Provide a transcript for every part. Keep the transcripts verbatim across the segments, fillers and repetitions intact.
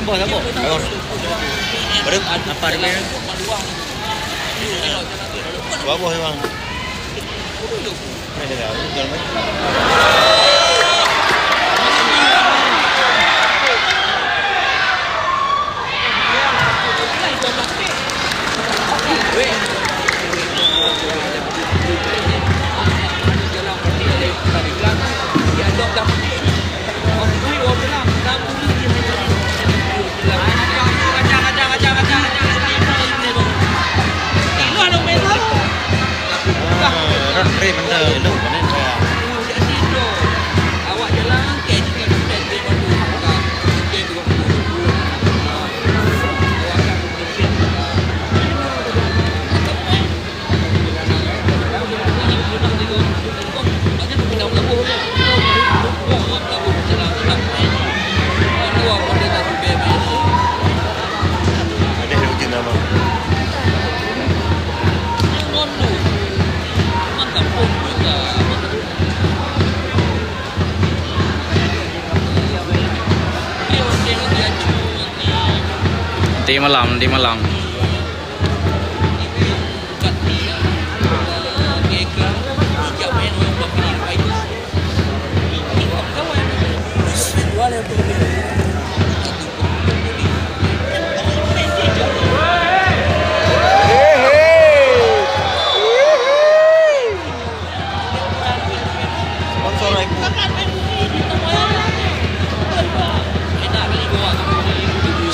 Bos, apa? Ayo. Berapa? Apa dia? Dua buah memang. Nanti malam, nanti malam.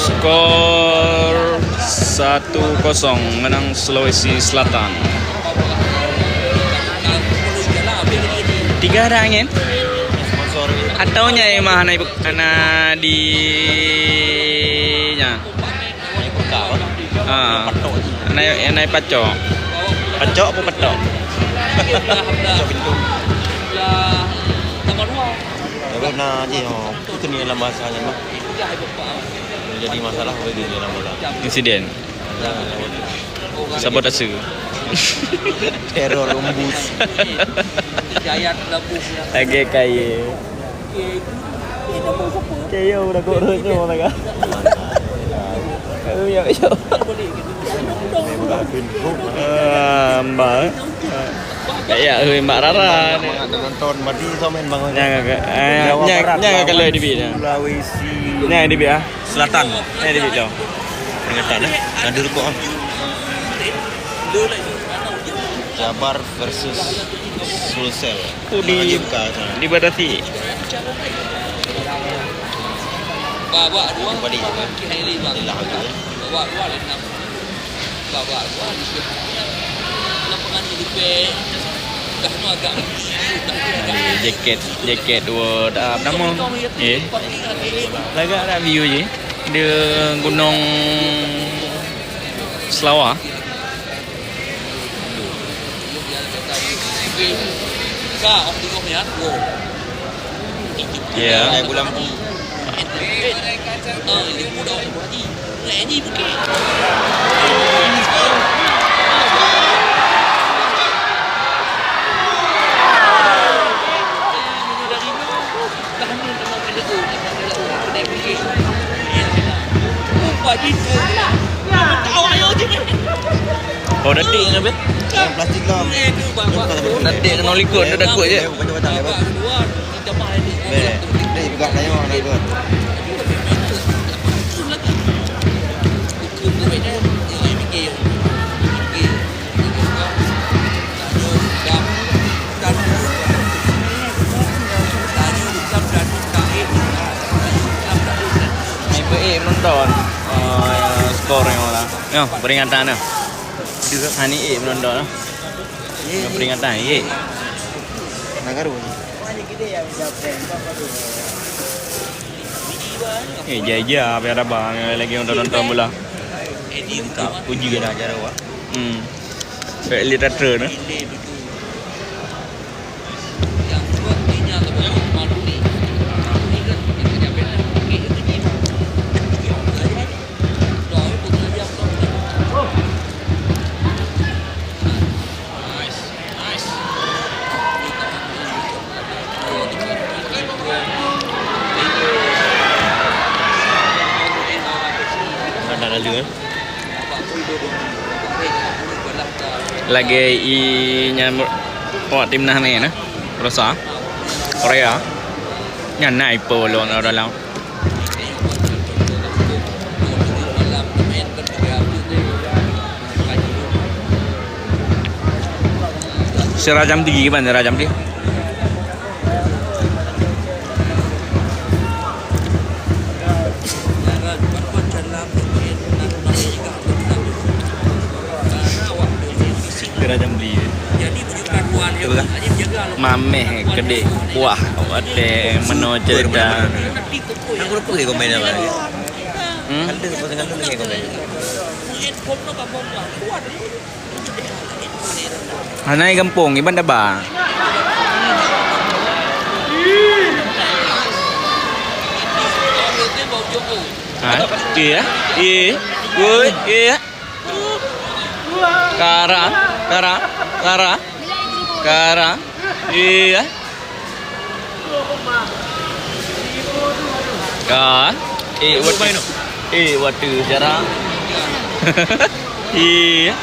Skor satu kosong, menang Sulawesi Selatan. Tiga ada angin? Atau nyai mah hana ibu-, hana di nya? Nai buka, apa? Ha. Patok. Nai, nai pacok. Pacok apa patok? Pacok pintu. Tapi na ji, oh, itu ni dalam bahasa nyan, bah. Jadi masalah bagi dia dalam bahasa. Insiden. Nah, sabotase. Teror umbus. Lagi kaya. Kayo udah kok rot tu, orang kata. Kayo, ya, ya. Ah, mbak. Ya, hui, Mbak Rara. Nonton mati sama main bangun. Nyang, eh, Jawa nyang, Barat nyang lawan kalau di Bina. Sulawesi. Nyang di Bina. Selatan. Nyang di Bina. Peringatan, eh. Ada rukuk, ah. Jabar versus Sulsel. Oh, di, dibatasi. Babak dua. Babak dua. Babak dua. Lapangan lebih. Dah tu agak. Eh, jaket, jaket dua dah nama. Eh. Lagak dah view je. Dia Gunung Selawa. Ya. Oh, dadik ni, Beh? Yang plastik tu. Dadik kena likot, dia takut je. Bukan batang, ya, Beh? Beh, beh, pegang saya, nak ikut. Ni beu ék meunonton, eh, skor nyoe lah. Nyoe, peringatan nyoe. Hani ék meunonton, eh. Nyoe peringatan, ék. Eh, jai-jai, apa ada bang, lagi nonton-nonton bola. Uji. Hmm. Baik, literatur tu. Lalu, eh. Lagèe i nyan awak timnas ni nah. Rosa. Korea. Nyan na ipo lôn dalam. Sira jam tiga kan, sira jam tiga. Kira jam beli. Mameh kedek kuah watèe meunoe cerita. Aku lupa komen apa. Hmm? Ada apa dengan tu komen. Hana i gampông, iban daba. Ha? Iya. Iya. Woi, iya. Kara, kara, kara. Kara. Iya. Ka. Eh, what? Eh, what? Jarang. Iya.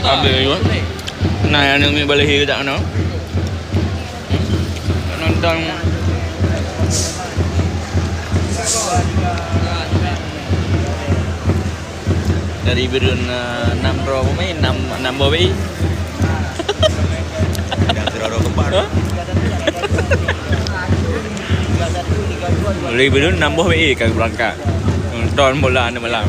Habis juga. Nah, yang ni balik ke tak kena. Nonton. Dari Bireuen, eh, enam droe pemain, enam, enam boh B I. Dan sira droe keempat. Hah? Dari Bireuen enam boh B I ka beurangkat. Nonton bola ni malam.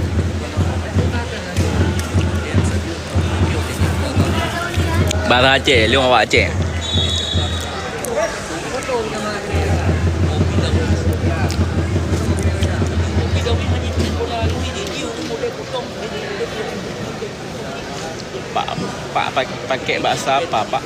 Bara Aceh, lheuh awak Aceh. Pak, pak, pak, pakai bahasa apa, Pak?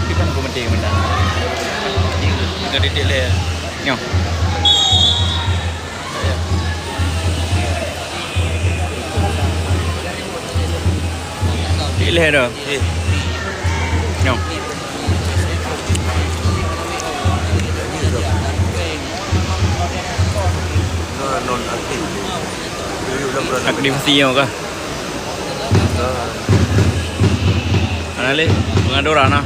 Kiban ku menti mantong. Ka titik lé. Nyoh. Titik lé dah. Eh. Nyoh. Non aktif. Aktivasi nyoe kah? Mana leh? Pengaduran ah.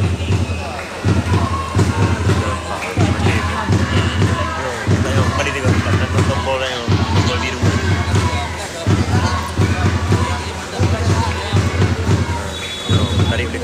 Tarik dia.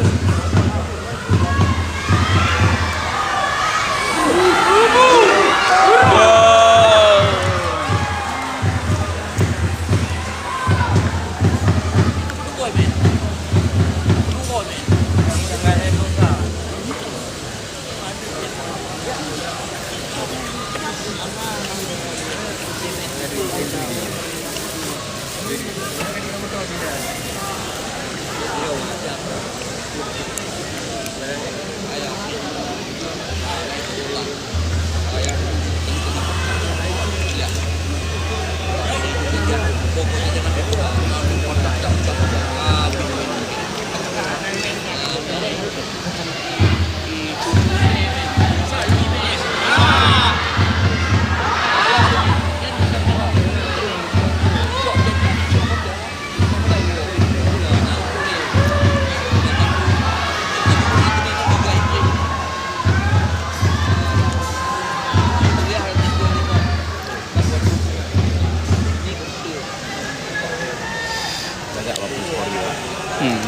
Hmm.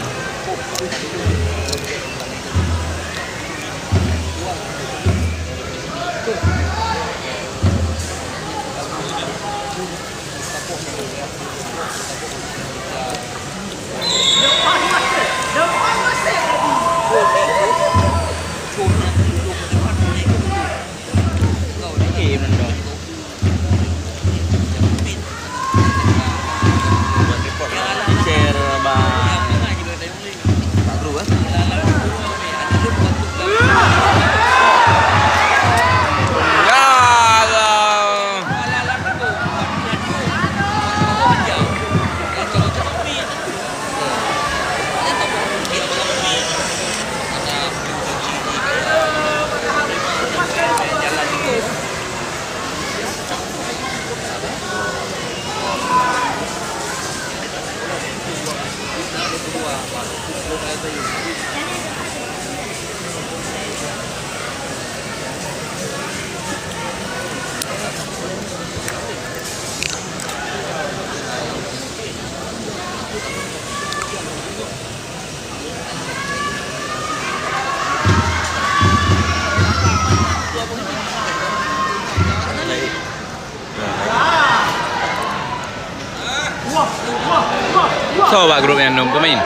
Soe bak grup nyang dum keumin?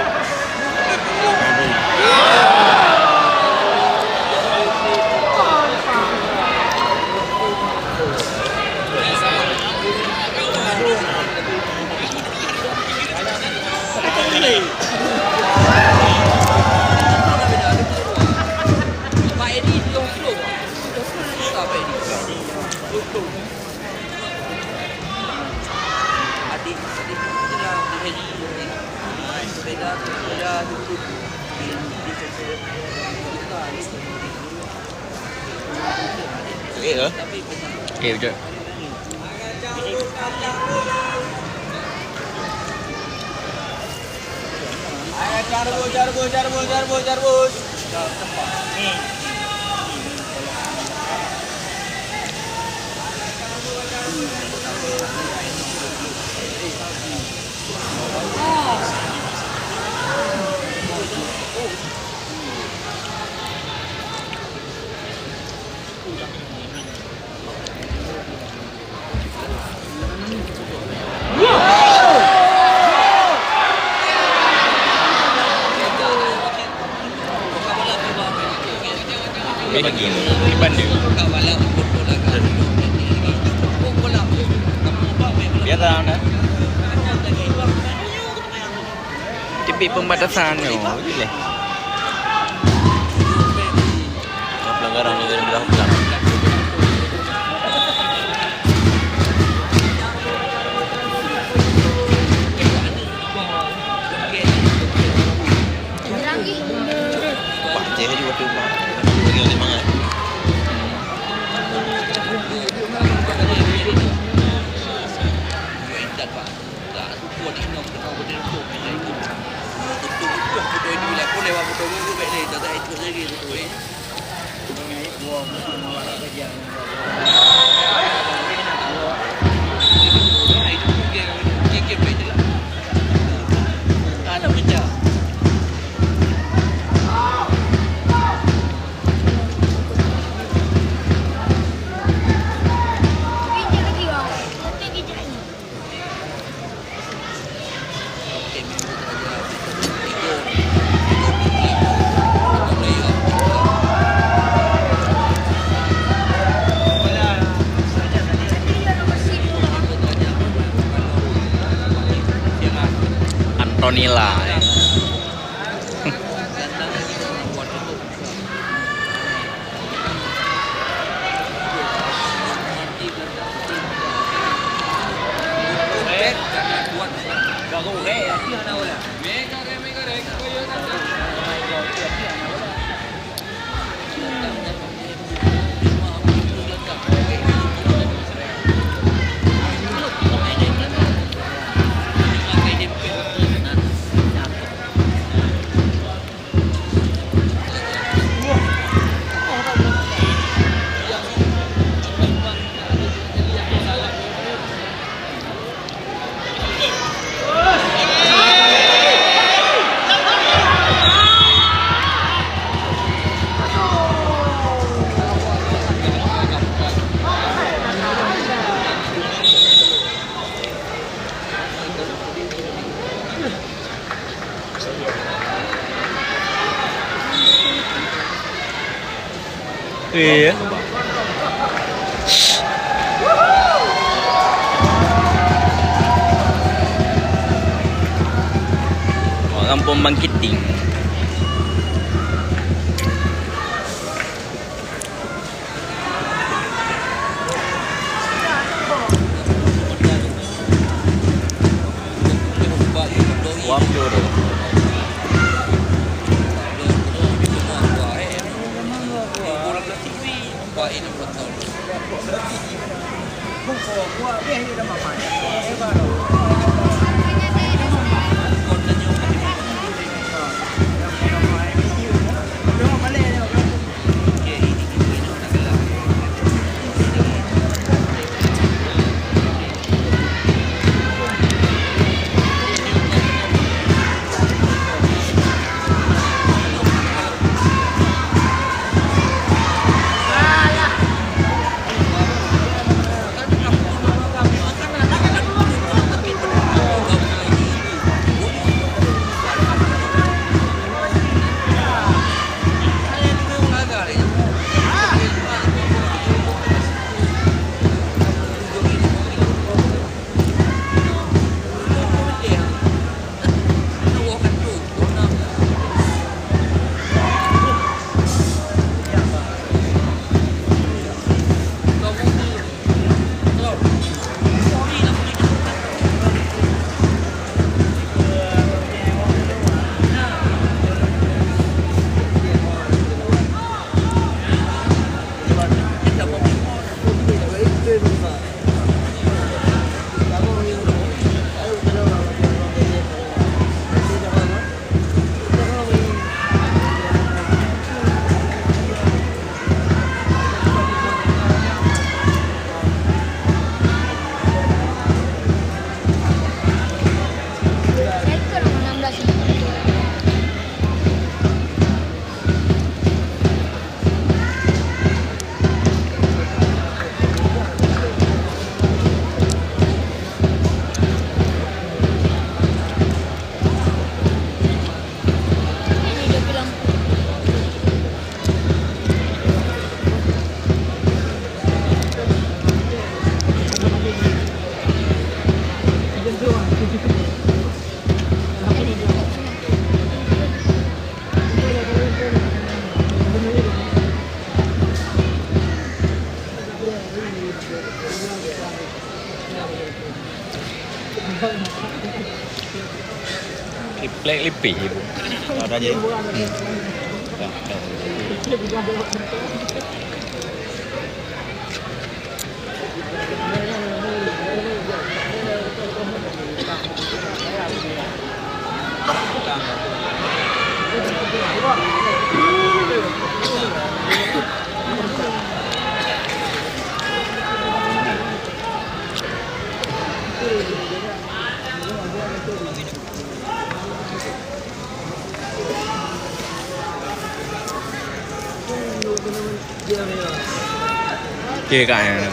Eh, betul. Biasa, nah. Tipe pembatasan nyoe, boleh. Pelanggaran negara belah hukum. Pak Aceh juga tu, Pak. Bagi orang semangat. Antonila. Oke, ya. Orang pembangkiting. Triplek lipih, Ibu. Ada je. Hmm. Dah, dah. Oke, Kak, ya.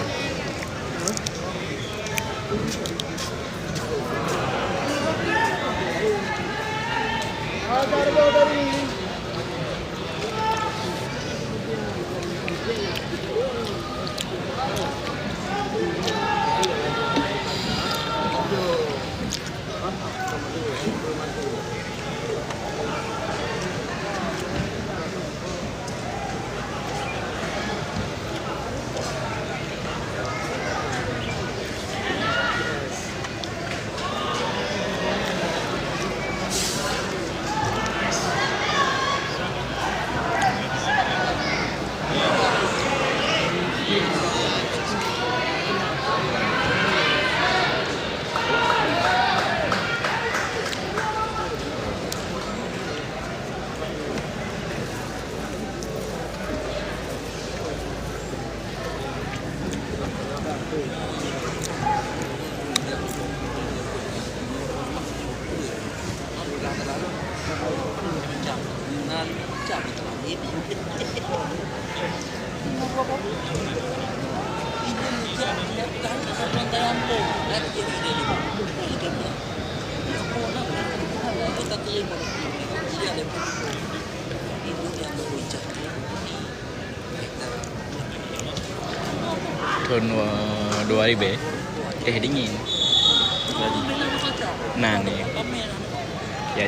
Thôn, eh, dua ribu, teh dingin. Nah, ni. Ya.